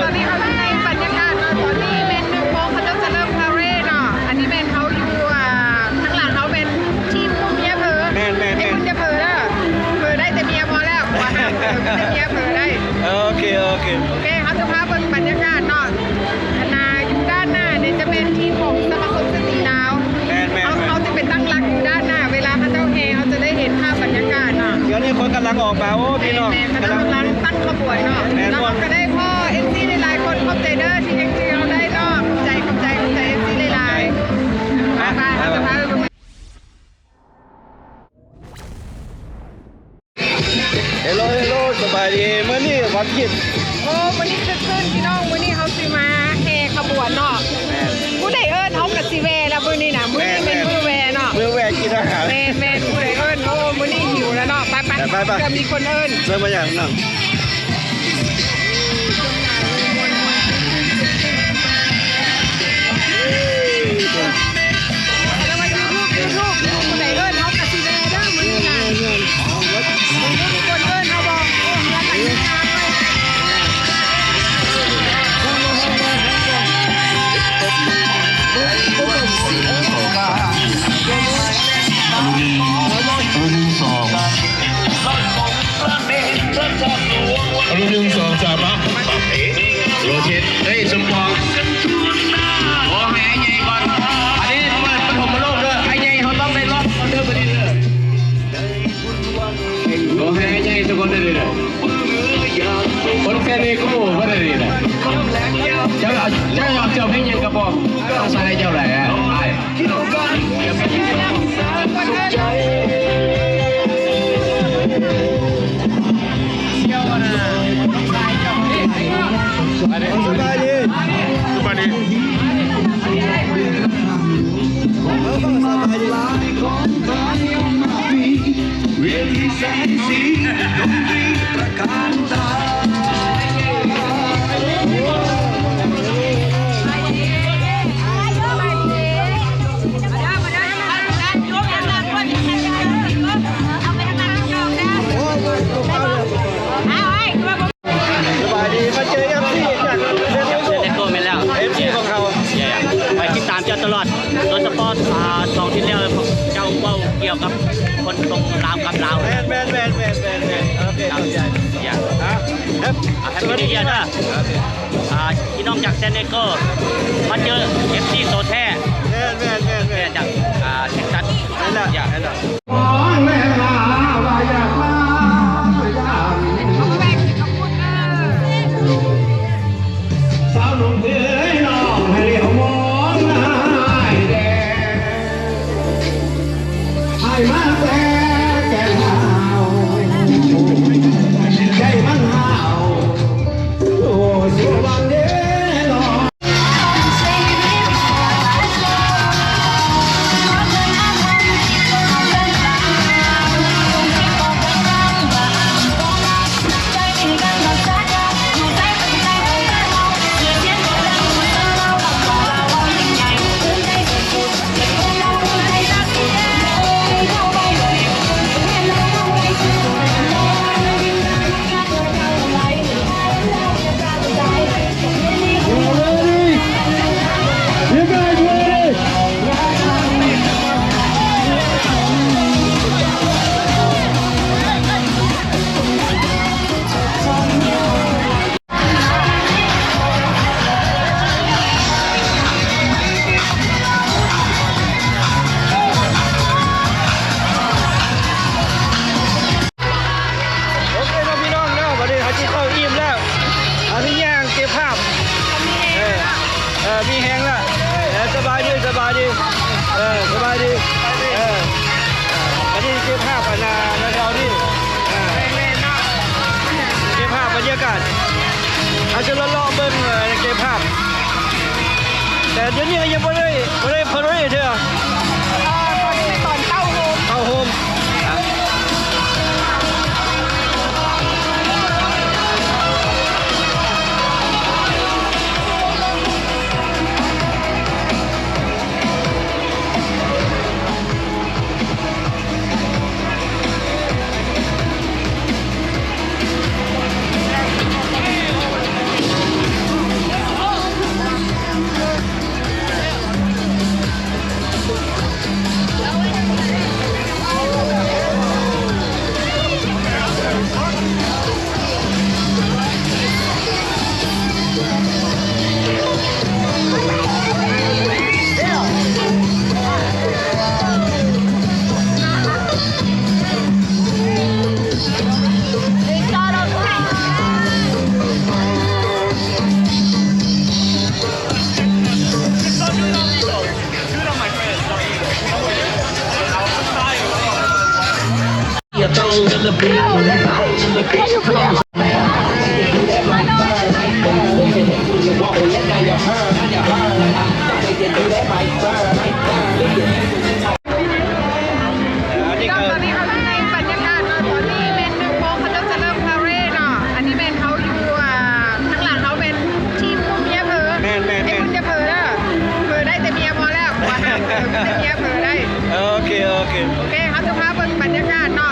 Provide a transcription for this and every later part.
ຕອນນີ້ເຮົາຢູ່ໃນບັນຍາກາດເນາະ ຕອນນີ້ແມ່ນໜຶ່ງໂມງ ເຂົາເຈົ້າຈະເລີ່ມພາເຣດເນາະ. ອັນນີ້ແມ່ນເຮົາຢູ່ ອ່າ ທາງຫຼັງເຮົາແມ່ນທີມເມືອງເພີ ແມ່ນໆໆ ເອີ ເມືອງເພີເດີ ເພີໄດ້ແຕ່ເມຍພໍແລ້ວ ວ່າຫ້າມເພີ ມີແຕ່ເມຍເພີໄດ້. ໂອເຄ ໂອເຄ ໂອເຄ ເຮົາຈະພາເບິ່ງບັນຍາກາດເນາະ. ອັນນ່າ ຢູ່ດ້ານໜ້ານີ້ຈະແມ່ນທີມຂອງສະມາຄົມສະຕີລາວ. ແມ່ນໆໆ ເຮົາ ເຮົາຈະໄປຕັ້ງຫຼັກຢູ່ດ້ານໜ້າ ເວລາເຂົາເຈົ້າແຫ່ ເຮົາຈະໄດ້ເຫັນພາບບັນຍາກາດເນາະ. ດຽວນີ້ຄົນກຳລັງອອກມາ ໂອ້ ພີ່ນ້ອງ ແມ່ນໆ ເຂົາກຳລັງຕັ້ງຂະບວນເນາະ. ແມ່ນ ແລ້ວເຮົາກໍໄດ້ພໍ້ ເອັຟຊີ ຫຼາຍໆຄົນ ຂອບໃຈເດີທີ່ຍັງຈື່ເຮົາໄດ້ເນາະ. ຂອບໃຈ ຂອບໃຈ ຂອບໃຈ ເອັຟຊີ ຫຼາຍໆ. ໄປໆ ເຮົາຈະພາໄປເບິ່ງ. ເຮລໂລ ເຮລໂລ ສະບາຍດີ. ມື້ນີ້ວັນອາທິດ ໂອ້ ມື້ນີ້ຄຶກຄື້ນພີ່ນ້ອງ. ມື້ນີ້ເຮົາຊິມາແຫ່ຂະບວນເນາະ. ແມ່ນ ຜູ້ໃດເອີ້ນເຮົາກະຊິແວ່ລະມື້ນີ້ນະ. ມື້ນີ້ແມ່ນມື້ແວ່ເນາະ ມື້ແວ່ກິນອາຫານ. ແມ່ນໆ ຜູ້ໃດເອີ້ນ. ໂອ້ ມື້ນີ້ຫິວລະເນາະ. ໄປໆ ໄປໆ ເພື່ອມີຄົນເອີ້ນ. ເຊີນມາຫຍັງເນາະ. ແຕ່ວ່າຢູທູບ ຢູທູບ ຜູ້ໃດເອີ້ນເຮົາກະຊິແວ່ເດີມື້ນີ້ນະ. ບໍ່ຮູ້ມີຄົນເອີ້ນເຮົາບໍ່? ໂອ້ ເຮືອນຫຼັງນີ້ງາມເວີຍ. ເອົາ ໜຶ່ງ ສອງ ເອົາ ໜຶ່ງ ສອງ ສາມ ມາ. ໂລເທດ ເອີຍ ສົມປອງ ຂໍໃຫ້ອ້າຍໃຫຍ່ກ່ອນ. ອັນນີ້ເປີດປະຖົມມະໂລກເດີ ອ້າຍໃຫຍ່ເຮົາຕ້ອງໄດ້ລອດກ່ອນເດີ ບາດນີ້ເດີ. ຂໍໃຫ້ອ້າຍໃຫຍ່ສາກ່ອນເດີ. ຄົນແຄນນີ້ກູບໍ່ໄດ້ນີ້ນະ. ເຈົ້າເອົາ ເຈົ້າເອົາເຈົ້າເປັນຫຍັງກະບອກ ອາໄສເຈົ້າແຫຼະ ອ້າຍ. ສະບາຍດີ ສະບາຍດີ ເອີ ສະບາຍດີ. ເວທີແສງສີ ດົນຕີຕະການຕາ. ສະບາຍດີ ມາເຈີເອັຟຊີຈາກເຊນເນໂກ ແມ່ນແລ້ວ ເອັຟຊີຂອງເຮົາ ຂ້ອຍຕິດຕາມເຈົ້າຕະຫຼອດ ໂດຍສະເພາະ ອ່າ ສອງທິດແລ້ວ ເຈົ້າເວົ້າກ່ຽວກັບຄົນຕົງລາວກັບລາວ. ແມ່ນໆໆໆໆ ໂອເຄ ຂອບໃຈ. ອ່າ ແຮັບ ອ່າ ແຮັບປີນິວເຢຍເດີ. ອ່າ ພີ່ນ້ອງຈາກເຊນເນໂກ ມາເຈີເອັຟຊີໂຕແທ້. ແມ່ນໆໆໆ ຈາກ ອ່າ ເທັກຊັສ. ແມ່ນແລ້ວ ແມ່ນແລ້ວ. ສາວໜຸ່ມເອີຍ ນ້ອງໃຫ້ຫຼຽວມອງນາຍແດ່ ອ້າຍມາແຕ່ແກ່ນຫາວ ໃຈມັນຫາວ ໂອ້ ສວນເດ້ນ້ອງ.ໂອເຄເນາະພີ່ນ້ອງເນາະ ບັດນີ້ເຮົາກິນເຂົ້າອີ່ມແລ້ວ ເຮົາຊິຍ່າງເກັບພາບ. ເອີ ເອີ ມີແຮງລະ ເອີ ສະບາຍດີ ສະບາຍດີ ເອີ ສະບາຍດີ ເອີ ອັນນີ້ເກັບພາບອັນນ່າແຖວໆນີ້ ເອີ ເກັບພາບບັນຍາກາດ ເຮົາຈະເລາະໆເບິ່ງ ເອີ ເກັບພາບ ແຕ່ດຽວນີ້ກໍຍັງບໍ່ໄດ້ ບໍ່ໄດ້ພາເຣດເທື່ອ ເອີ ຕອນນີ້ແມ່ນຕອນເຕົ້າໂຮມ ເຕົ້າໂຮມ. ພີ່ນ້ອງ ຕອນນີ້ເຮົາຢູ່ໃນບັນຍາກາດເນາະ ຕອນນີ້ແມ່ນໜຶ່ງໂມງ ເຂົາເຈົ້າຈະເລີ່ມພາເຣດເນາະ. ອັນນີ້ແມ່ນເຮົາຢູ່ ອ່າ ທາງຫຼັງເຮົາແມ່ນທີມເມຍເຜີ ແມ່ນໆໆ ໄອ້ບຸນຢ່າເຜີເດີ ເຜີໄດ້ແຕ່ເມຍພໍແລ້ວ ເພາະວ່າຫ້າມເຜີ ມີແຕ່ເມຍເຜີໄດ້. ເອີ ໂອເຄ ໂອເຄ ໂອເຄ ເຮົາຈະພາເບິ່ງບັນຍາກາດເນາະ.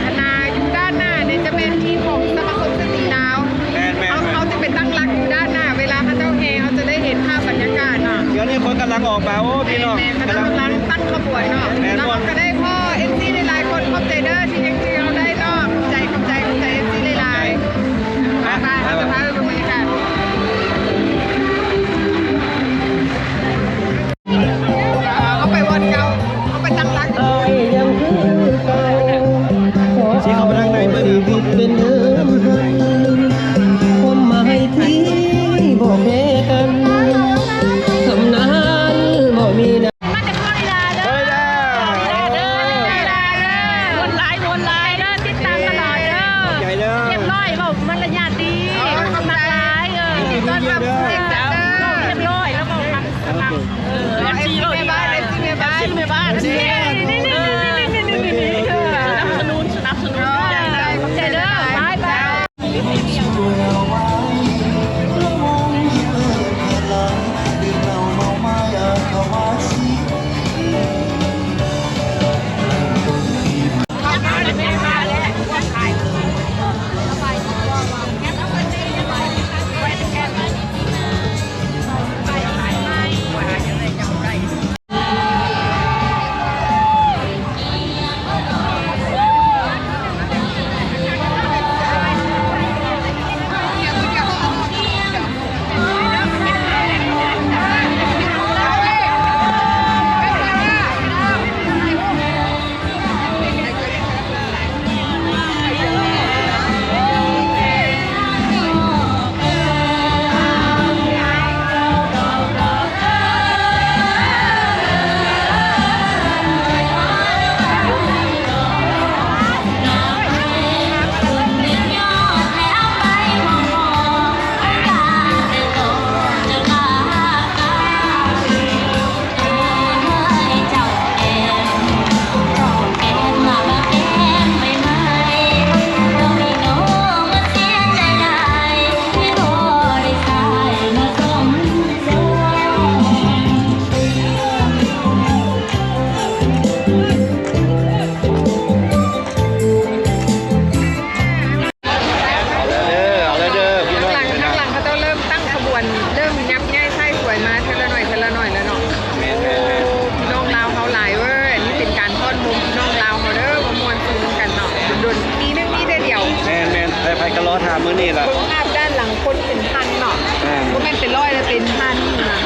ອັນນ່າ ຢູ່ດ້ານໜ້ານີ້ຈະແມ່ນທີມຂອງສະມາຄົມສະຕີລາວ. ແມ່ນໆໆ ເຮົາ ເຮົາຈະໄປຕັ້ງຫຼັກຢູ່ດ້ານໜ້າ ເວລາເຂົາເຈົ້າແຫ່ ເຮົາຈະໄດ້ເຫັນພາບບັນຍາກາດເນາະ. ດຽວນີ້ຄົນກຳລັງອອກມາ ໂອ້ ພີ່ນ້ອງ ແມ່ນ ເຂົາເຈົ້າກຳລັງຕັ້ງຂະບວນເນາະ. ແມ່ນ ແລ້ວເຮົາກໍໄດ້ພໍ້ເອັຟຊີຫຼາຍໆຄົນ. ຂອບໃຈເດີທີ່ຍັງຈື່ເຮົາໄດ້ເນາະ. ຂອບໃຈ ຂອບໃຈ ຂອບໃຈເອັຟຊີຫຼາຍໆ. ໄປ ໄປ ເຮົາຈະພາໄປເບິ່ງບັນຍາກາດ. ເຮົາໄປບ່ອນເກົ່າ ເຮົາໄປຕັ້ງຫຼັກ. ຊິເຂົ້າໄປທາງໃນເບິ່ງ. ມ່ວນຫຼາຍ ມ່ວນຫຼາຍເດີ ຕິດຕາມຕະຫຼອດເດີ. ຂອບໃຈເດີ ຮຽບຮ້ອຍ ເວົ້າມາລະຍາດດີ. ໂອ້ຍ ຂອບໃຈ ມັກຫຼາຍ ເອີ ຍິນດີຕ້ອນຮັບສູ່ເຈົ້າ. ຮຽບຮ້ອຍ ແລ້ວເວົ້າມັກ ເອີ ເອັຟຊີ ເວົ້າດີຫຼາຍ ເອັຟຊີແມ່ບ້ານ ເອັຟຊີແມ່ບ້ານ ເອັຟຊີ ນີ້ໆໆ ສະໜັບສະໜູນ ສະໜັບສະໜູນ. ຂອບໃຈເດີ ບາຍບາຍ. ເອົາແລ້ວເດີ ເອົາແລ້ວເດີ ພີ່ນ້ອງ. ທາງຫຼັງ ທາງຫຼັງເຂົາເຈົ້າເລີ່ມຕັ້ງຂະບວນ ເລີ່ມຍັບຍ້າຍຊ້າຍຂວາມາເທື່ອລະໜ້ອຍ ເທື່ອລະໜ້ອຍແລ້ວເນາະ. ແມ່ນໆໆ ໂອ້ ພີ່ນ້ອງລາວເຮົາຫຼາຍເວີ້ຍ. ອັນນີ້ເປັນການຟ້ອນໂຮມພີ່ນ້ອງລາວເຮົາເດີ ມາມ່ວນຊື່ນນຳກັນເນາະ. ດົນໆ ປີໜຶ່ງມີເທື່ອດຽວ. ແມ່ນໆ ໃຜໆກໍລໍຖ້າມື້ນີ້ລະ. ເບິ່ງພາບດ້ານຫຼັງຄົນເປັນພັນເນາະ. ແມ່ນ ບໍ່ແມ່ນເປັນຮ້ອຍລະ ເປັນພັນນະ.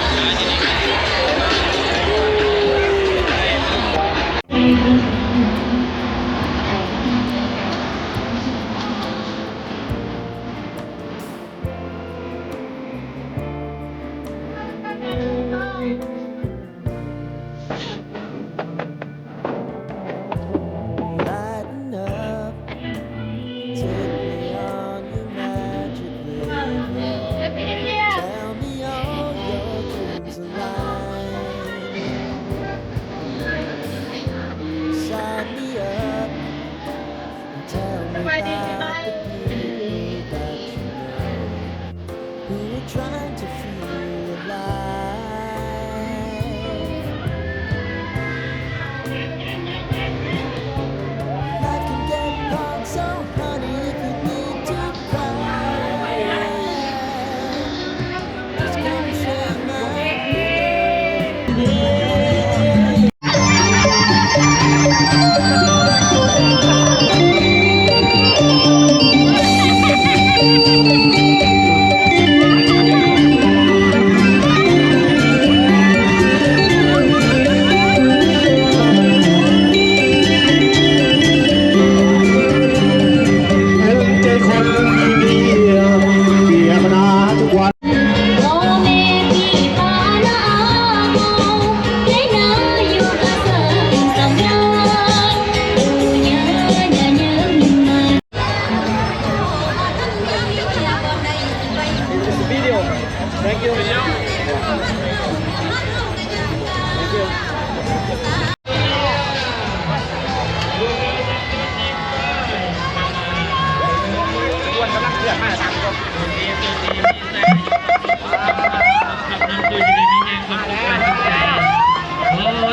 ໂອ້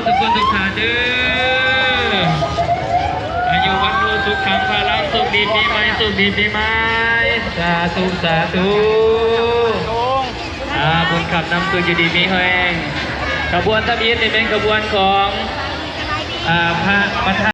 ທຸກຄົນທຸກທ່ານເດີ ອາຍຸວັນໂນສຸຂັງພະລັງ ໂຊກດີປີໃໝ່ ໂຊກດີປີໃໝ່ ສາທຸ ສາທຸ ອາ ບຸນຄ້ຳນຳ ສຸກຢູ່ດີມີແຮງ. ຂະບວນທຳອິດນີ້ແມ່ນຂະບວນຂອງ ອາ ພະປະທານ